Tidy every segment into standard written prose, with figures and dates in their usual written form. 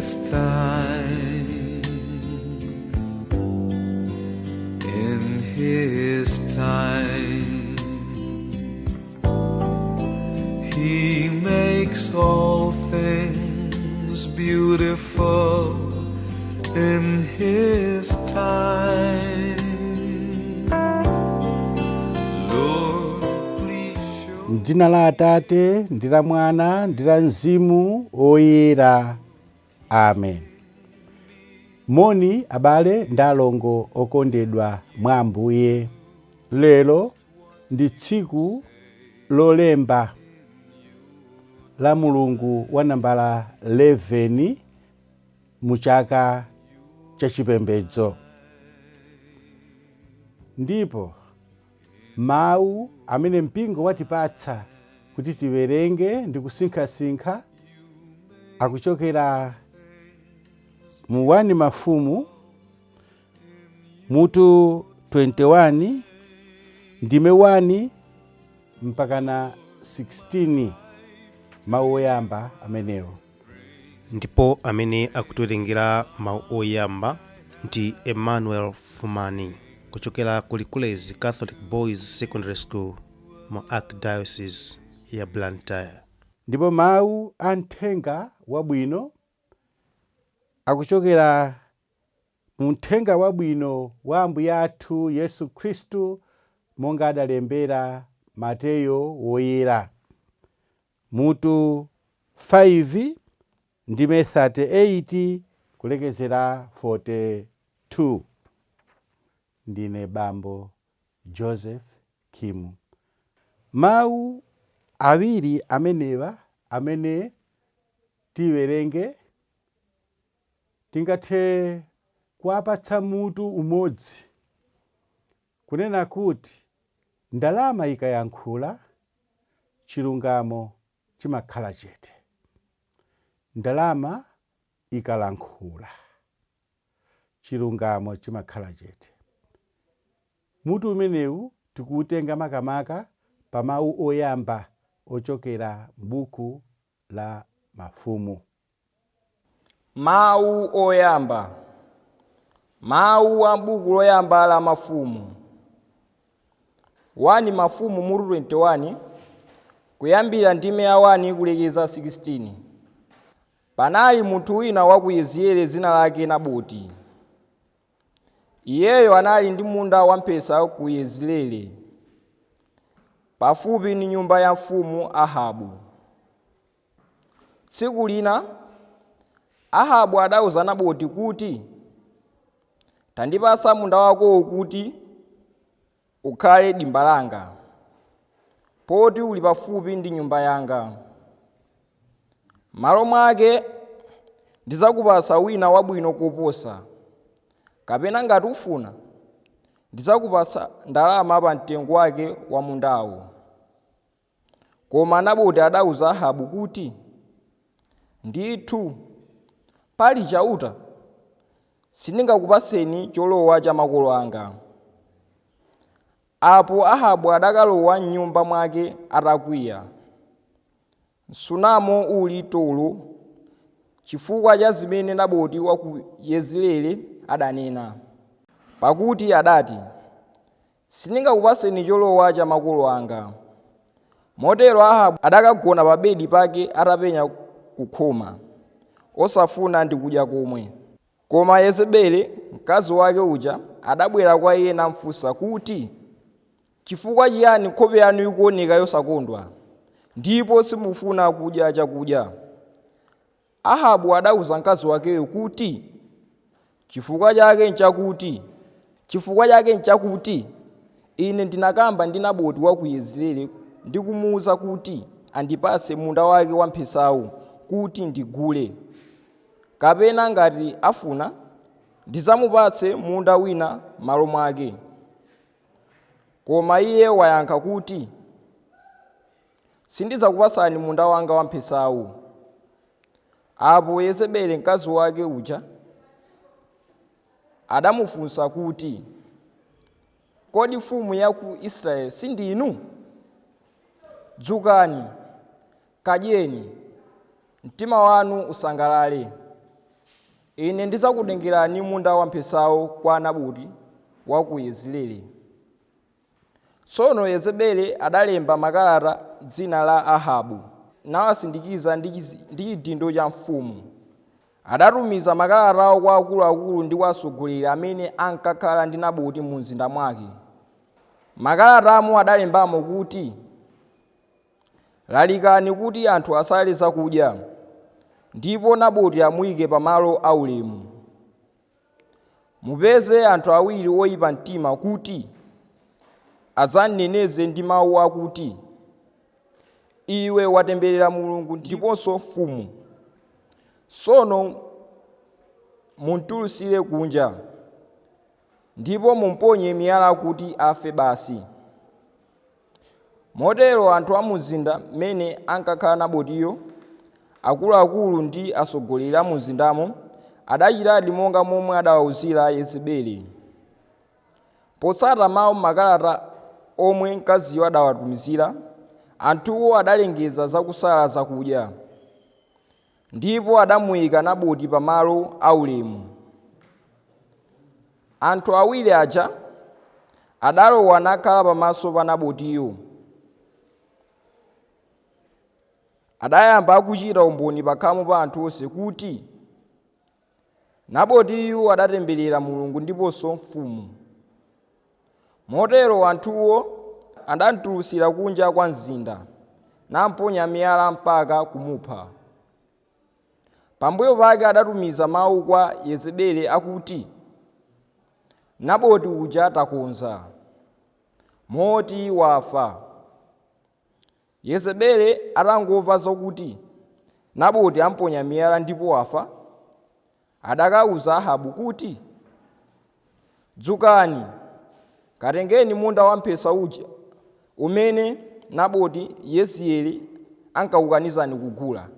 His time. In His time, He makes all things beautiful in His time. Lord, please show. M'dzina la Atate ndi la Mwana ndi la Mzimu Woyera, amen. Moni abale ndi alongo okondedwa mwa Ambuye. Lero ndi tsiku Lolemba la mulungu wa nambala 11 mu chaka chachipembedzo, ndipo mawu amene mpingo watipatsa kuti tiwerenge ndi kusinkhasinkha akuchokera mu 1 Mafumu mutu 21, ndime 1 mpakana 16, mawu oyamba amenewo. Ndipo amene akutiwerengera mawu oyamba ndi Emmanuel Fumani kuchokera ku Likulezi Catholic Boys Secondary School mu Archdiocese ya Blantyre. Ndipo mawu a mthenga wabwino akuchokera mu Mthenga Wabwino wa Ambuye athu Yesu Khristu monga adalembera Mateyo Woyera, mutu 5, ndime 38 kulekezera 42. Ndine Bambo Joseph Kimu. Mawu awiri amenewa amene tiwerenge tingathe kuwapatsa mutu umodzi, kunena kuti "Ndalama ikayankhula, chilungamo chimakhala chete." Ndalama ikalankhula, chilungamo chimakhala chete. Mutu umenewu tikuutenga makamaka pa mawu oyamba ochokera m'buku la Mafumu. Mawu oyamba. Mawu a buku loyamba la Mafumu. 1 Mafumu mutu 21, kuyambira ndime ya 1 kulekeza 16. Panali munthu wina wa ku Yezireeli, dzina lake Naboti. Iyeyo anali ndi munda wamphesa ku Yezireeli, pafupi ndi nyumba ya mfumu Ahabu. Tsiku lina Ahabu adawuza Naboti kuti, "Tandipatsa munda wakowo kuti ukhale dimba langa, poti uli pafupi ndi nyumba yanga. M'malo mwake ndidzakupatsa wina wabwino koposa, kapena ngati ufuna, ndidzakupatsa ndalama pa mtengo wake wa mundawo." Koma Naboti adawuza Ahabu kuti, "Ndithu, pali Chauta, sindingakupatseni cholowa cha makolo anga." Apo Ahabu adakalowa m'nyumba mwake atakwiya, msunamo uli tolo, chifukwa cha zimene Naboti wa ku Yezireeli adanena, pakuti adati, "Sindingakupatseni cholowa cha makolo anga." Motero Ahabu adakagona pa bedi pake atapenya kukhoma, osafuna ndi kudya komwe. Koma Yezebeli, mkazi wake uja, adabwera kwa iye namfunsa kuti, "Chifukwa chiyani nkhope yanu ikuoneka yosakondwa, ndipo simufuna kudya chakudya?" Ahabu adawuza mkazi wakeyo kuti, "Chifukwa chake nchakuti ine ndinakamba ndi Naboti wa ku Yezireeli ndi kumuwuza kuti andipatse munda wake wamphesawu kuti ndigule, kapena ngati afuna, ndidzamupatse munda wina m'malo mwake. Koma iye wayankha kuti, 'Sindidzakupatsani munda wanga wamphesawu.'" Apo Yezebeli, mkazi wake uja, adamufunsa kuti, "Kodi mfumu ya ku Israeli sindinu? Dzukani, kadyeni, mtima wanu usangalale." Ine ndidzakutengerani munda wamphesawo kwa Naboti wa ku Yezireeli. Tsono Yezebeli adalemba makalata dzina la Ahabu nawasindikiza ndi chidindo cha mfumu. Adatumiza makalatawo kwa akuluakulu ndi kwa atsogoleri amene ankakhala ndi Naboti mu mzinda mwake. Makalatamo adalembamo kuti, lalikani kuti anthu asale zakudya, ndipo Naboti amuyike pamalo aulemu. Mupeze anthu awiri oyipa mtima kuti adzamneneze ndi mawu akuti, iwe watemberera Mulungu ndiponso mfumu. Tsono mumutulutsire kunja, ndipo mumponye miyala kuti afe basi. Motero anthu a mumzinda mmene ankakhala Nabotiyo, akuluakulu ndi atsogoleri a mumzindamo, adachitadi monga momwe adawawuzira Yezebeli. Potsata mawu makalata omwe mkaziyo adawatumizira, anthuwo adalengeza zakusala zakudya, ndipo adamuyika Naboti pamalo aulemu. Anthu awiri aja adalowa nakhala pamaso pa Nabotiyo. Adayamba akuchita umboni pakhamu pa anthu onse kuti Nabotiyu adatemberera Mulungu ndiponso mfumu. Motero anthuwo adamutulutsira kunja kwa mzinda, namponya miyala mpaka kumupha. Pambuyo pake adatumiza mawu kwa Yezebeli akuti, Naboti uja takonza, moti wafa. Yezebeli atangomva zakuti Naboti amponya miyala ndipo wafa, adakauza Ahabu kuti, dzukani, katengeni munda wamphesa uja umene Naboti Yezireeli ankakukanizani kugula.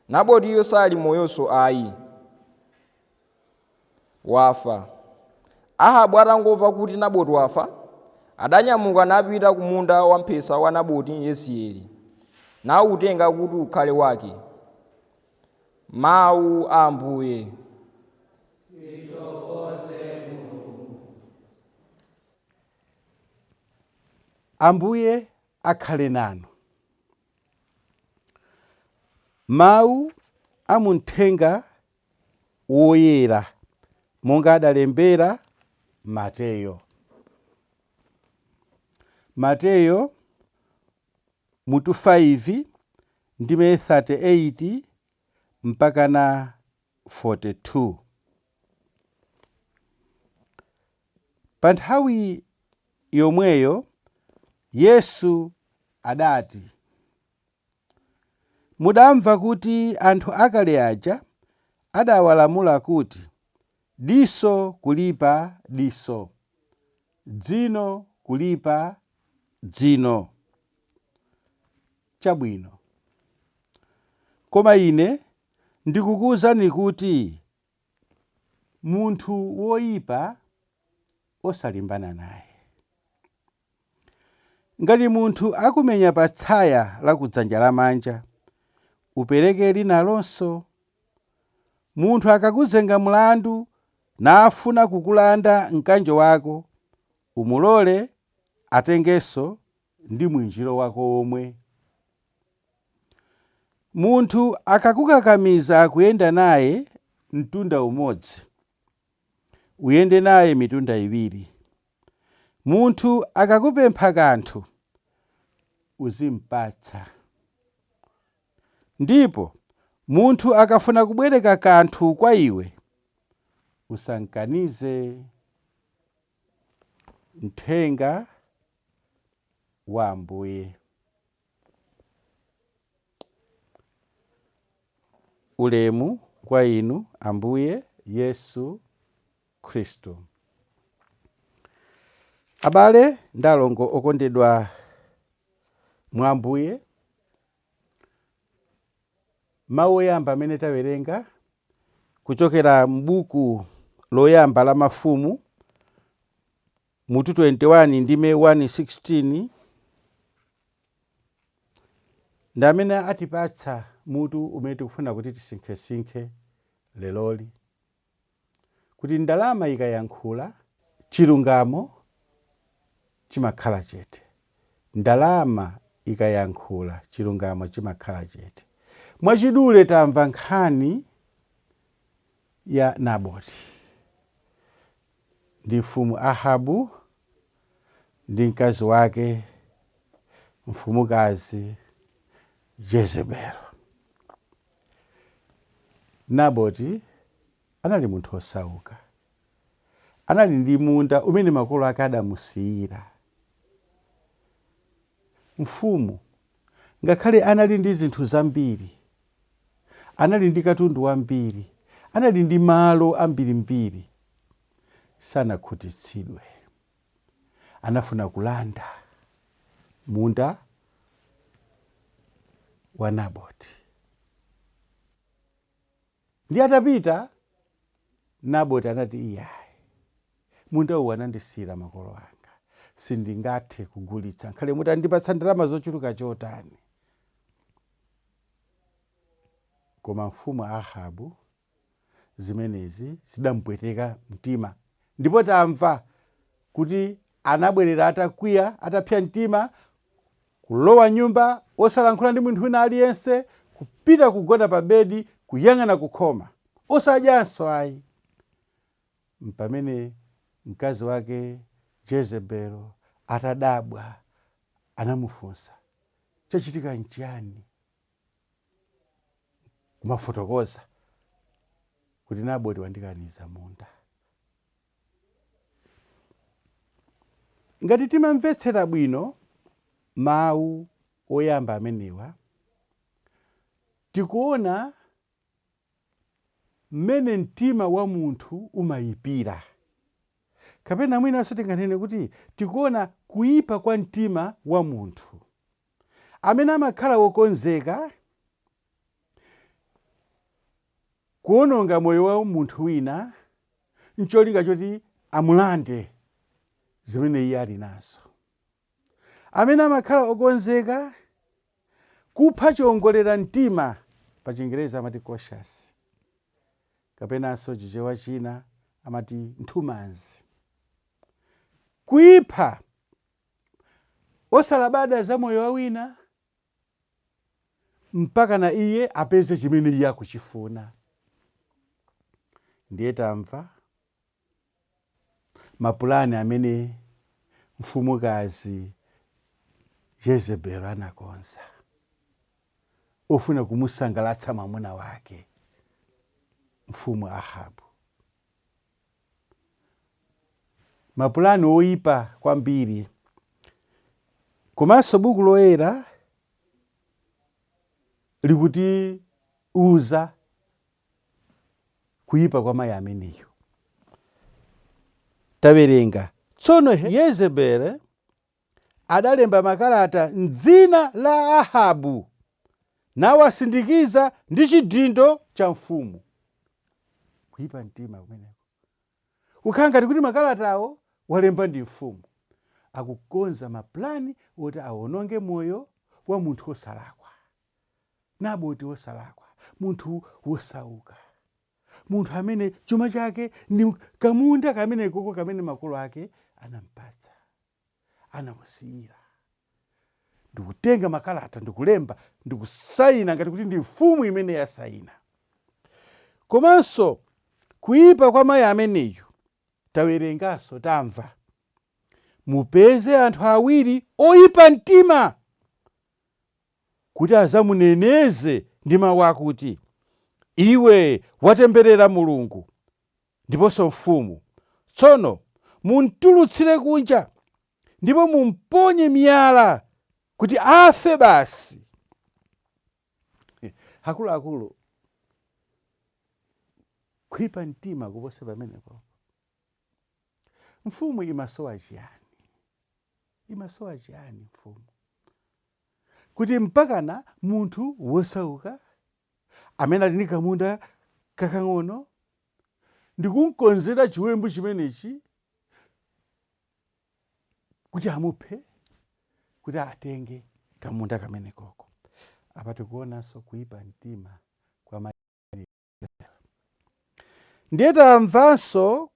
Nabotiyo sali moyonso ayi, wafa. Ahabu atangomva kuti Naboti wafa, adanyamuka napita ku munda wamphesa wa Naboti Yezireeli, nawutenga kuti ukhale wake. Mawu a Ambuye. Ambuye akhale nanu. Mawu a muthenga woyera monga adalembera Mateyo. Mateyo mutu 5 ndime 38 mpaka na 42. Pa nthawi yomweyo Yesu adati, mudamva kuti anthu akale aja adawalamula kuti, diso kulipa diso, dzino kulipa dzino. Chabwino. Koma ine ndikukuwuzani kuti munthu woyipa osalimbana naye. Ngati munthu akumenya pa tsaya la kudzanja lamanja, upereke linalonso. Munthu akakuzenga mlandu nafuna kukulanda mkanjo wako, umulole atengenso ndi mwinjiro wako omwe. Munthu akakukakamiza kuyenda naye mtunda umodzi, uyende naye mitunda iwiri. Munthu akakupempha kanthu, uzimpatsa. Ndipo munthu akafuna kubwereka kanthu kwa iwe, usamkanize. Mthenga wa Ambuye. Ulemu kwa inu Ambuye Yesu Khristu. Abale ndi alongo okondedwa mwa Ambuye, mawu oyamba amene tawerenga kuchokera m'buku loyamba la Mafumu mutu 21 ndime 1:16 ndi amene atipatsa mutu umene tikufuna kuti tisinkhesinkhe Leroli kuti ndalama ikayankhula, chilungamo chimakhala chete. Ndalama ikayankhula, chilungamo chimakhala chete. Mwachidule tamva nkhani ya Naboti ndi mfumu Ahabu ndi mkazi wake mfumukazi Jezebelo. Naboti anali munthu osauka. Anali ndi munda umene makolo ake adamusiyira. Mfumu ngakhale anali ndi zinthu zambiri, anali ndi katundu wambiri, anali ndi malo ambirimbiri, sanakhutitsidwe. Anafuna kulanda munda wa Naboti. Ndi atapita, Naboti anati, "Iyayi, munda uwu anandisiyira makolo anga, sindingathe kugulitsa nkhale mutandipatsa ndalama zochuluka chotani." Koma mfumu Ahabu zimenezi zidampweteka mtima, ndipo tamva kuti anabwerera atakwiya, atapsa mtima, kulowa nyumba osalankhula ndi munthu wina aliyense, kupita kugona pa bedi kuyang'ana kukhoma, osadyanso ayi. Mpamene mkazi wake Jezebelo atadabwa anamufunsa, "Chachitika nchiyani?" Kumafotokoza kuti Naboti wandikaniza munda. Ngati timamvetsera bwino mawu oyamba amenewa, tikuona mmene mtima wa munthu umayipira, kapena mwinanso tinganene kuti tikuona kuyipa kwa mtima wa munthu amene amakhala wokonzeka kuwononga moyo wa munthu wina ncholinga choti amulande zimene iye ali nazo, amene amakhala okonzeka kupha chiongolera mtima, pa Chingerezi amati conscience, kapenanso Chichewa china amati nthumanzi, kuipha osalabada za moyo wa wina mpaka na iye apeze chimene iye akuchifuna. Ndiye tamva mapulani amene mfumukazi Jezebelo anakonza ofuna kumusangalatsa mwamuna wake mfumu Ahabu. Mapulani oyipa kwambiri. Komanso buku loyera likutiuza kuyipa kwa mayi ameneyo. Tawerenga, tsono Yezebeli adalemba makalata m'dzina la Ahabu nawasindikiza ndi chidindo cha mfumu. Kuyipa mtima kumeneko, kukhala ngati kuti makalatawo walemba ndi mfumu. Akukonza mapulani oti awononge moyo wa munthu wosalakwa, Naboti wosalakwa, munthu wosauka, munthu amene chuma chake ndi kamunda kamene koko kamene makolo ake anampatsa, anamusiyira, ndikutenga makalata ndikulemba ndikusayina ngati kuti ndi mfumu imene yasayina. Komanso kuyipa kwa mayi ameneyu tawerenganso, tamva, mupeze anthu awiri oyipa mtima kuti azamuneneze ndi mawu akuti, "Iwe watemberera Mulungu ndiponso mfumu." Tsono mumtulutsire kunja ndipo mumponye miyala kuti afe basi. Akuluakulu, kuyipa mtima kuposa pamenepo? Mfumu imasowa chiyani? Imasowa chiyani mfumu kuti mpakana munthu wosauka amene ali ndi kamunda kakang'ono ndikumkonzera chiwembu chimenechi kuti amuphe, kuti atenge kamunda kamenekoko? Apa tikuonanso kuyipa mtima kwa mayi. Ndiye tamvanso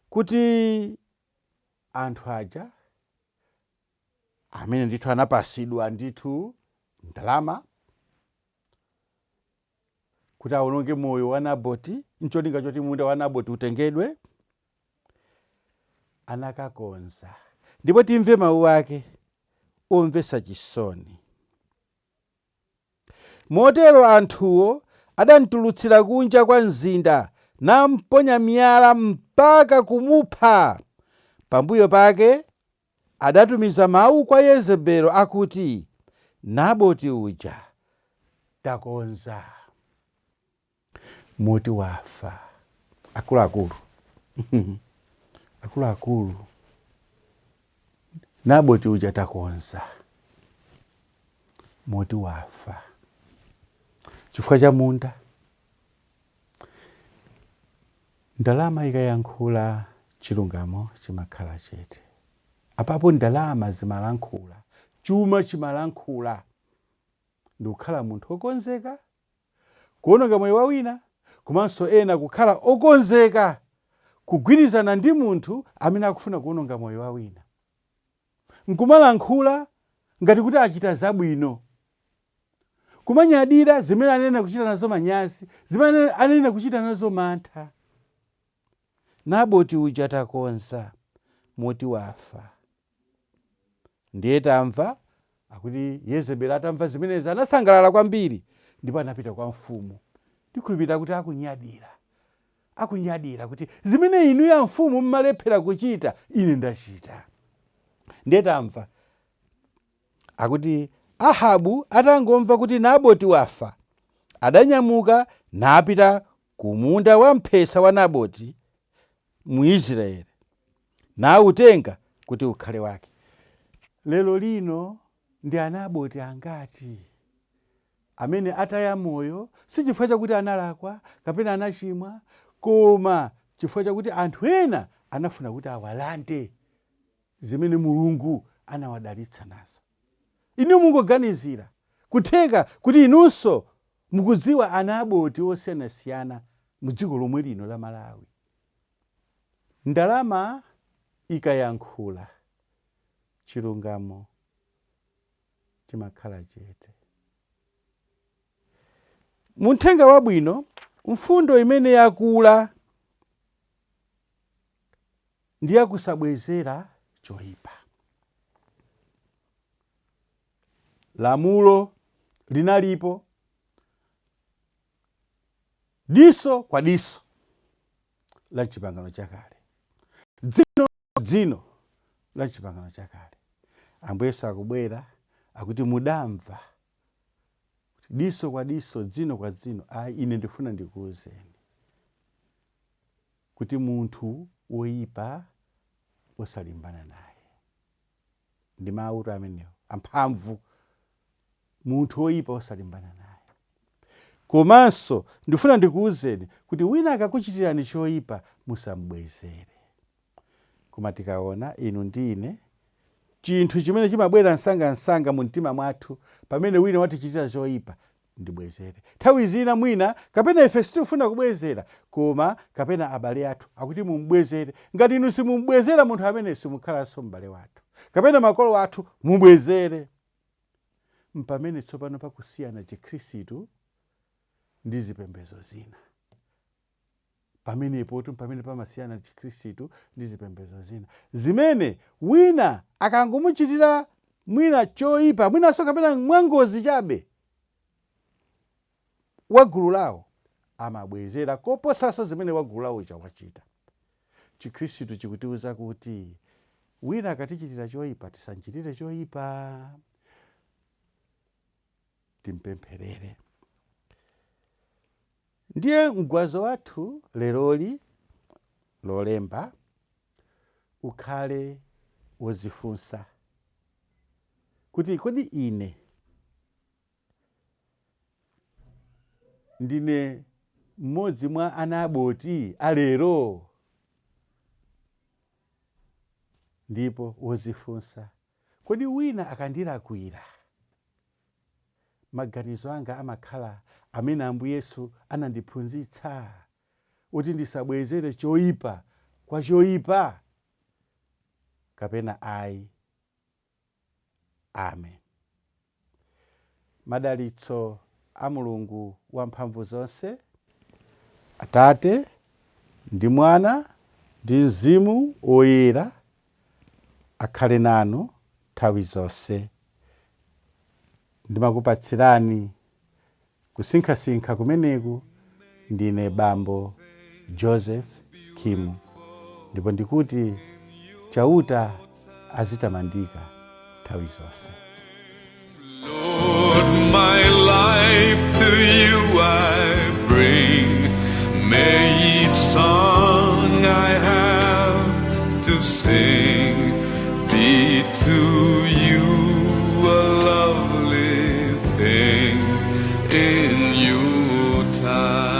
kuti anthu aja amene ndithu anapasidwa ndithu ndalama kuti awononge moyo wa Naboti ncholinga choti munda wa Naboti utengedwe, anakakonza. Ndipo timve mawu ake omvetsa chisoni. Motero anthuwo adamtulutsira kunja kwa mzinda, namponya miyala mpaka kumupha. Pambuyo pake adatumiza mawu kwa Yezebeli akuti, Naboti uja takonza moti wafa. Akuluakulu, akuluakulu, Naboti uja takonza moti wafa chifukwa cha munda. Ndalama ikayankhula, chilungamo chimakhala chete. Apapo ndalama zimalankhula, chuma chimalankhula, ndikukhala munthu wokonzeka kuononga moyo wa wina, komanso ena kukhala okonzeka kugwirizana ndi munthu amene akufuna kuononga moyo wa wina, nkumalankhula ngati kuti achita zabwino, kumanyadira zimene anena kuchita nazo manyazi, zimene anena kuchita nazo mantha. Naboti uja takonza moti wafa. Ndiye tamva akuti Yezebeli atamva zimenezi anasangalala kwambiri, ndipo anapita kwa mfumu. Ndikhulupirira kuti akunyadira kuti zimene inu ya mfumu mmalephera kuchita, ine ndachita. Ndiye tamva akuti Ahabu atangomva kuti Naboti wafa, adanyamuka napita ku munda wa mphesa wa Naboti mu Israeli, nawutenga kuti ukhale wake. Lero lino ndi anaboti angati amene ataya moyo, si chifukwa chakuti analakwa kapena anachimwa, koma chifukwa chakuti anthu ena anafuna kuti awalande zimene Mulungu anawadalitsa nazo. Inu mungoganizira, kutheka kuti inunso mukudziwa anaboti osiyanasiyana mu dziko lomwe lino la Malawi. Ndalama ikayankhula, chilungamo chimakhala chete. Muthenga wabwino, mfundo imene yakula ndi yakusabwezera choyipa. Lamulo linalipo, diso kwa diso la chipangano chakale, dzino dzino la chipangano chakale. Ambuye Yesu akubwera akuti mudamva kuti diso kwa diso, dzino kwa dzino. Ayi, ine ndifuna ndikuwuzeni kuti munthu woyipa osalimbana naye. Ndi mawu amenewo amphamvu, munthu woyipa osalimbana naye. Komanso ndifuna ndikuwuzeni kuti wina akakuchitirani choyipa, musambwezere. Koma tikaona inu ndi ine, chinthu chimene chimabwera msangamsanga mu mtima mwathu pamene wina watichitira choyipa, ndibwezere. Nthawi zina mwina kapena ife sitifuna kubwezera, koma kapena abale athu akuti mumbwezere. Ngati inu simumbwezera munthu amene, simukhalanso m'bale wathu, kapena makolo athu, mubwezere. Mpamene tsopano pakusiyana Chikhristu ndi zipembedzo zina. Pamenepotu pamene pamasiyana Chikhristu ndi zipembedzo zina, zimene wina akangomuchitira mwina choyipa, mwinanso kapena mwangozi chabe, wa gulu lawo amabwezera koposanso zimene wa gulu lawo uja wachita. Chikhristu chikutiuza kuti wina akatichitira choyipa, tisamchitire choyipa, timpempherere. Ndiye mgwazo wathu leroli Lolemba ukhale wozifunsa kuti, kodi ine ndine mmodzi mwa anaboti alero? Ndipo wozifunsa, kodi wina akandilakwira, maganizo anga amakhala amene Ambuye Yesu anandiphunzitsa? kuti ndisabwezere choyipa kwa choyipa kapena ayi? Amen. Madalitso a Mulungu wamphamvu zonse, Atate ndi Mwana ndi Mzimu Woyera, akhale nanu nthawi zonse. Ndimakupatsirani kusinkhasinkha kumeneku ndine Bambo Joseph Kimu, ndipo ndikuti Chauta azitamandika nthawi zonse. Lord, my life to you I bring. May each song I have to sing be to you a lovely thing in your time.